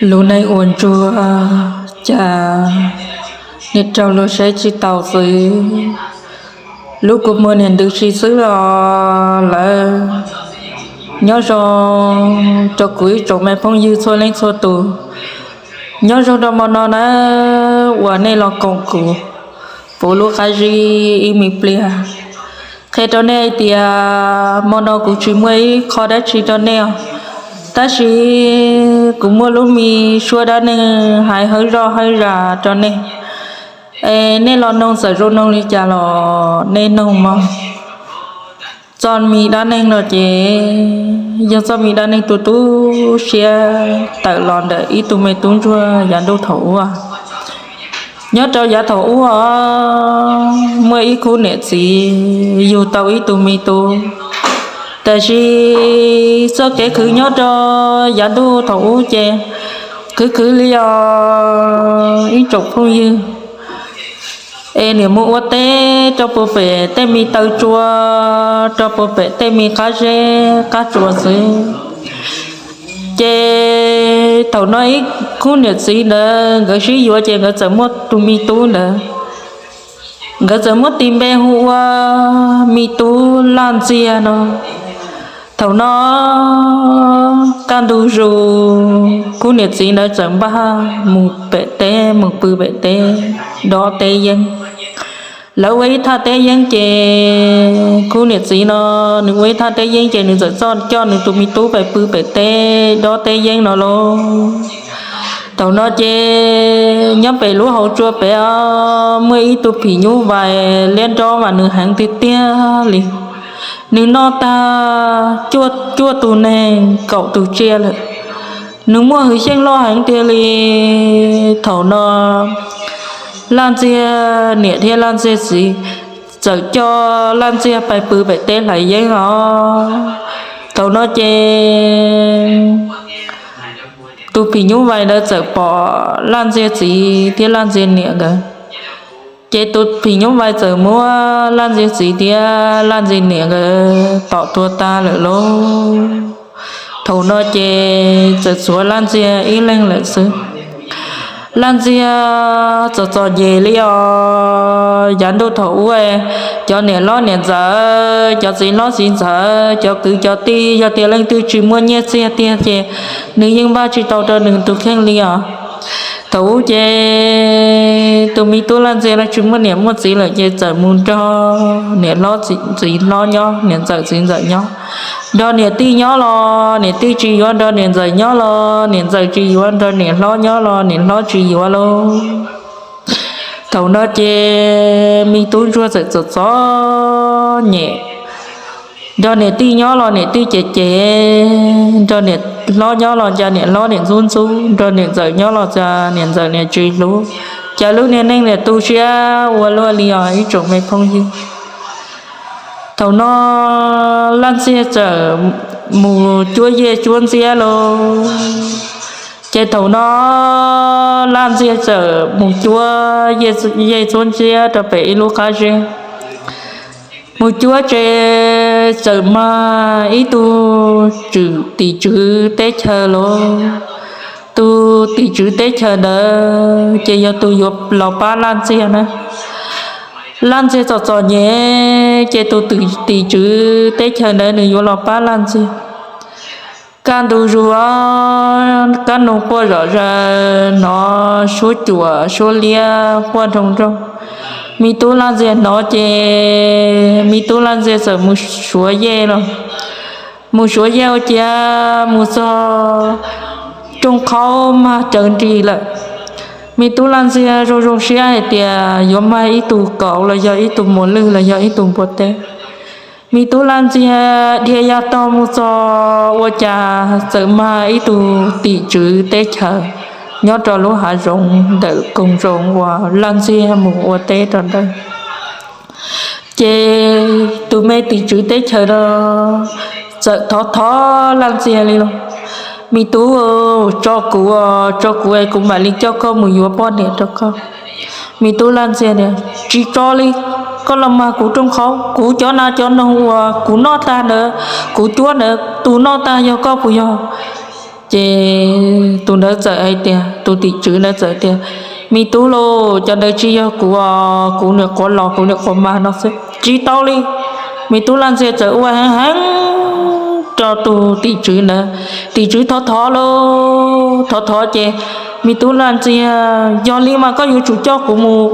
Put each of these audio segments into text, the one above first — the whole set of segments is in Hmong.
Lub neej ua ntsuag, cas niam raug luag saib tsis taus xwb. Lub kua muag niam ntws si xwb los lawm. Nyob zoo rau kuv ib tsoom me phooj ywg txhua leej txhua tus. Nyob zoo rau hmo no na, uas nej los koom kuv puv lub qab zib ib me pliag. Qhia rau nej hais tias hmo no kuv tsis muaj ib qho dab tsi rau nej os, tab sis kuv muaj lub me suab dab neeg hais hawb zoj hawb zas rau nej. Es nej los noog txawm zoo noog li cas los nej noog mog. Txoj me dab neeg no ces yog txoj me dab neeg tu tu siab tawm los ntawm ib tug me tub ntsuag yav ntuj thaum ub. Nyob rau yav thaum ub os, muaj ib khub niam txiv yug tau ib tug me tub. Tab sis txoj kev khwv nyob rau yav ntuj thaum ub ces khwv khwv li os ib tsoom phooj ywg. Es niam mus ua teb rau puag pem tej me taw tsua, rau puag pem tej me qab zeb qab tsua xwb. Ces thaum no ib khub niam txiv ntawd nkawd sib yuav ces nkawd txawm muaj tus me tub ntawd. Nkawd txawm muab tis npe hu ua me tub Laj Ntxiag no. Thaum no kaj ntug zus khub niam txiv ntawd txawm npaj mus pem teb, mus pw pem teb dob teb yeeb. Lawv ua ib thaj teb yeeb ces khub niam txiv no nws ua ib thaj teb yeeb ces nws txawm coj nws tus me tub pais pw pem teb dob teb yeeb no lauj. Thaum no ces nyob pem lub hauv tsua pem os, muaj ib tug phim nyuj vais liab nrob mas nws heev tiag tiag li. Nws noj tag cuaj tug neeg kaum tus tsiaj lawm. Nws muaj hwj xyeej loj heev tiag li. Thaum no Laj Ntxiag niam thiab Laj Ntxiag txiv txawm coj Laj Ntxiag pais pw pem teb hlais yeeb os. Thaum no ces tus phim nyuj vais ntawd txawm pom Laj Ntxiag txiv thiab Laj Ntxiag niam nkawd. Ces tus phim nyuj vais txawm muab Laj Ntxiag txiv thiab Laj Ntxiag niam nkawd tom tuag tag lawm lauj. Thaum no ces txawm tshuav Laj Ntxiag ib leeg lawm xwb. Laj Ntxiag txom txom nyem li os. Yav ntuj thaum ub, cov niam hlob niam ntxawm, cov txiv hlob txiv ntxawm, cov kwv cov tij, yog tias leej twg tsis muaj nyiaj txiag tiag ces nws yeej npaj tsis tau rau nws tus kheej li os. Thaum ub ces tus me tub Laj Ntxiag no tsis muaj niam muaj txiv lawm ces txawm mus nrog niam hlob txiv hlob nyob, niam ntxawm txiv ntxawm nyob. Nrog niam tij nyob los niam tij tsis yuav nrog niam ntxawm nyob los niam ntxawm tsis yuav nrog niam hlob nyob los niam hlob tsis yuav lauj. Thaum no ces me tub ntsuag txawm txom txom nyem. Nrog niam tij nyob los niam tij cem cem, nrog niam hlob nyob los cas niam hlob niam ntxub ntxub, nrog niam ntxawm nyob los cas niam ntxawm niam tsis hlub. Cas lub niag neej niam tu siab ua luaj li os ib tsoom me phooj ywg. Thaum no Laj Ntxiag txawm mus cuab yej cuab ntxiab lauj. Ces thaum no Laj Ntxiag txawm mus cuab yej cuab ntxiab rau pem ib lub qab zeb. Mus cuab ces txawm mag ib tug tim tswv teb chaws lauj. Tus tim tswv teb chaws ntawd ces yog tus yuav los pab Laj Ntxiag na. Laj Ntxiag txom txom nyem ces tus tim tswv teb chaws ntawd nws yuav los pab Laj Ntxiag. Kaj ntug zus, kab noog quaj zom zaws, hnov suab cuam suab liab quaj nroo nroo. Me tub Laj Ntxiag hnov ces me tub Laj Ntxiag txawm mus suav yej los. Mus suav yej ua ciav mus txog rooj qhaub mag cawv nris lawm. Me tub Laj Ntxiag zoo zoo siab hais tias yuav mag ib tug kauv los yog ib tug muas lwj los yog ib tug npua teb. Me tub Laj Ntxiag dhia ya tog mus txog ua cas txawm mag ib tug tim tswv teb chaws nyob rau lub hav zoov ntawm koog zoov uas Laj Ntxiag mus ua teb rau ntawd. Ces tus me tim tswv teb chaws no txawm thov thov Laj Ntxiag li los, me tub, tso kuv, tso kuv es kuv mam li coj koj mus yuav poj niam rau koj. Me tub Laj Ntxiag tias, tsis tso li, koj los mag kuv rooj qhaub, kuv cov nas cov noog uas kuv noj tag ntawd, kuv cuab ntawd, tus noj tag yog koj puas yog? Ces tus ntawd txawm hais tias, tus tim tswv ntawd txawm tias, me tub lauj, cov ntawd tsis yog kuv os, kuv nyuam qhuav los kuv nyuam qhuav mag no xwb, tsis tau li. Me tub Laj Ntxiag txawm ua heev heev rau tus tim tswv ntawd. Tim tswv thov thov lauj, thov thov ces me tub Laj Ntxiag, yog li mas koj yuav tsum coj kuv mus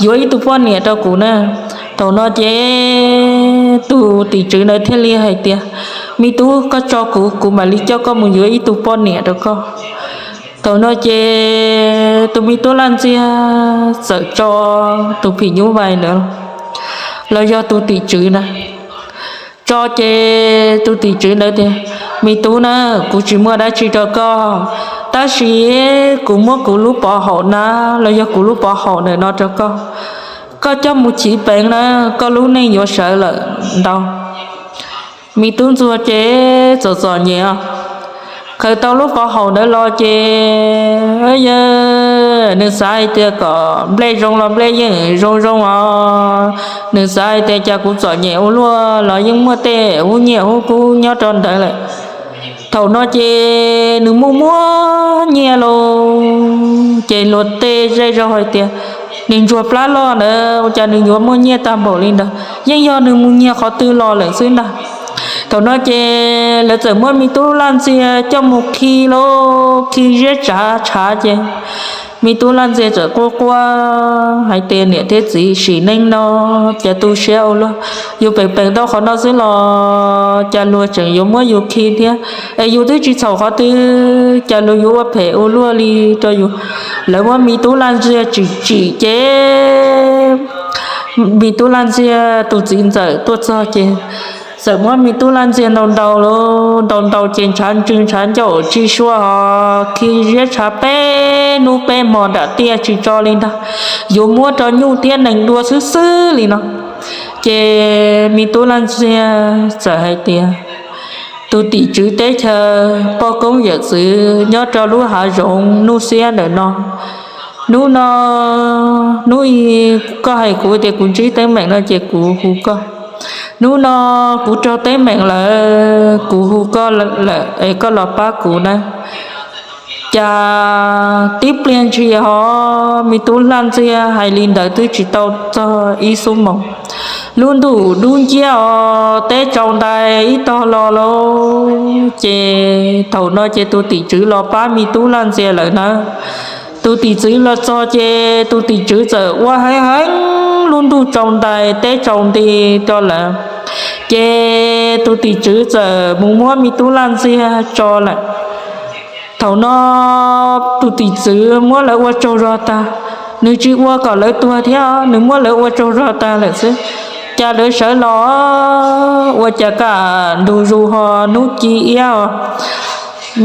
yuav ib tug poj niam rau kuv na. Thaum no ces tus tim tswv ntawd thiaj li hais tias, me tub, koj tso kuv, kuv mam li coj koj mus yuav ib tug poj niam rau koj. Thaum no ces tus me tub Laj Ntxiag txawm tso tus phim nyuj vais ntawd los yog tus tim tswv na, tso ces tus tim tswv ntawd tias, me tub na, kuv tsis muaj dab tsi rau koj, tab sis kuv muab kuv lub pov haum na, los yog kuv lub pov haum ntawm no rau koj. Koj coj mus chiv peev na, koj lub neej yuav sawv lawm ntau. Me tub ntsuag ces txom txom nyem os. Khaws tau lub pov haum ntawd los ces, yog nws xav hais tias kom nplej zoo los nplej yeej zoo zoo os. Nws xav hais tias cas kuv txom nyem ua luaj los yeej muaj tej hub nyiaj hub kub nyob rau ntawd lawm. Thaum no ces nws muaj muaj nyiaj lauj, ces luag tej zej zog hais tias, niag ntsuag plab loj ntawd ua cas nws yuav muaj nyiaj tag npaum li ntawd, yeej yog nws mus nyiag qhov twg los lawm xwb ntag. Thaum no ces lawv txawm muab me tub Laj Ntxiag coj mus khi lauj, khi ziab tsav tshav ces me tub Laj Ntxiag txawm quaj quaj hais tias, niam thiab txiv, sim neej no cas tu siab ua luaj, yus peem peem tau qhov no xwb los cas luag tseem yuav muab yus khi thiab, es yus twb tsis txhaum qhov twg cas luag yuav ua phem ua luaj li rau yus. Lawv muab me tub Laj Ntxiag tsim tsim ces me tub Laj Ntxiag tus txiv ntxawm tuaj txog ces txawm muab me tub Laj Ntxiag ntaus ntaus, ntaus ntaus ces ntshav ntswg ntshav ncauj tsis sua os, khi ziab tshav peb hnub peb hmo nram tiaj tsis tso li ntag, yuav muab rau nyuj thiab nees dua xwb xwb li no. Ces me tub Laj Ntxiag txawm hais tias, tus tim tswv teb chaws, poj koob yawm txwv nyob rau lub hav zoov nuj xiab ntawm no, hnub no, hnub i koj hais kuv tias kuv ntsib teeb meem no ces kuv hu koj. Hnub no kuv raug teeb meem lawm, kuv hu koj lawm es koj los pab kuv na. Cas tib pliag ntshis ho me tub Laj Ntxiag hais li ntawd twb tsis tau txog ib xuab moos, lub ntuj dub nciab os, teb tsaus ntais ib tog los lauj. Ces thaum no ces tus tim tswv los pab me tub Laj Ntxiag lawm na. Tus tim tswv los txog ces tus tim tswv txawm ua heev heev, lub ntuj tsaus ntais teb tsaus nti rau lawm. Ces tus tim tswv txawm mus muab me tub Laj Ntxiag tso lawm. Thaum no tus tim tswv muab lawv ua tsaug zog tag, nws tsis ua kom lawv tuag thiab, nws muab lawv ua tsaug zog tag lawm xwb. Cas lawv sawv los ua cas kaj ntug zus ho hnub ci iab os,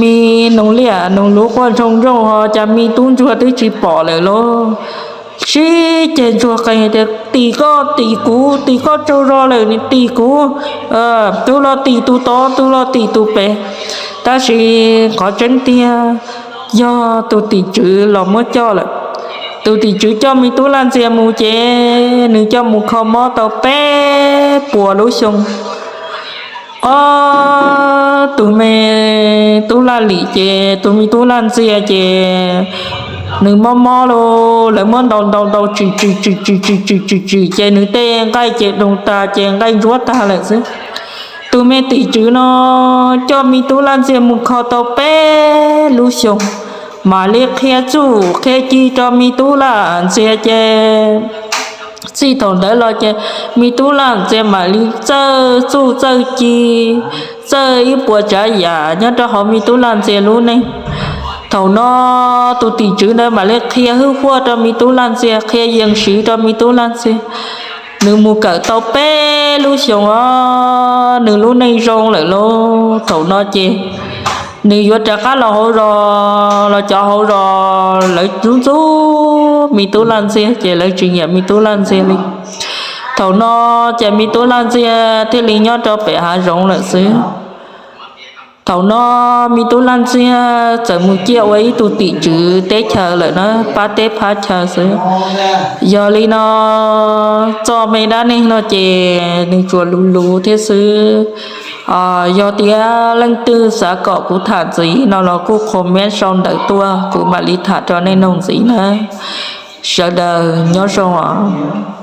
me noog liaj noog luv quaj ntsoog ntsoog ho cas me tub ntsuag twb tsis pom lawm lauj. Sib ceg ntsuag qees tias, tim koj tim kuv, tim koj tsaug zog lawm tim kuv, tus los tim tus tod, tus los tim tus pem. Tab sis qhov tseeb tiag yog tus tim tswv los muab coj lawm. Tus tim tswv coj me tub Laj Ntxiag mus ces nws coj mus kho mob tau peb puas lub xyoo. Ob tug me tub Laj Lim ces tus me tub Laj Ntxiag ces nws mob mob lauj, lawv muab ntaus ntaus ntaus tsim tsim tsim tsim tsim tsim tsim tsim ces nws tej nqaij ces doog tas ces nqaij ntsuab tag lawm xwb. Tus me tim tswv no coj me tub Laj Ntxiag mus kho tau peb lub xyoo, mam li qhia txuj qhia ci rau me tub Laj Ntxiag ces txij thaum ntawd los ces me tub Laj Ntxiag mam li txawj txuj txawj ci, txawj ib puas tsav yam nyob rau hauv me tub Laj Ntxiag lub neej. Thaum no tus tim tswv ntawd mam li qhia hwj huaj rau me tub Laj Ntxiag, qhia yees siv rau me tub Laj Ntxiag. Nws mus kawm tau peb lub xyoos os, nws lub neej zoo lawm lauj. Thaum no ces nws yuav rov qab los hauv zos los cov hauv zos lawv ntxub ntxub me tub Laj Ntxiag ces lawv tsis nyiam me tub Laj Ntxiag li. Thaum no ces me tub Laj Ntxiag thiaj li nyob rau pem hav zoov lawm xwb. Thaum no me tub Laj Ntxiag txawm mus ciaj ua ib tug tim tswv teb chaws lawm na, pab teb pab chaw xwb. Yog li no txoj me dab neeg no ces nws tsuas luv luv thiab xwb. Yog tias leej twg xav kom kuv tham ntxiv no los kuj comment sau ntawv tuaj kuv mam li tham rau nej mloog ntxiv nawb. Sawv daws nyob zoo os.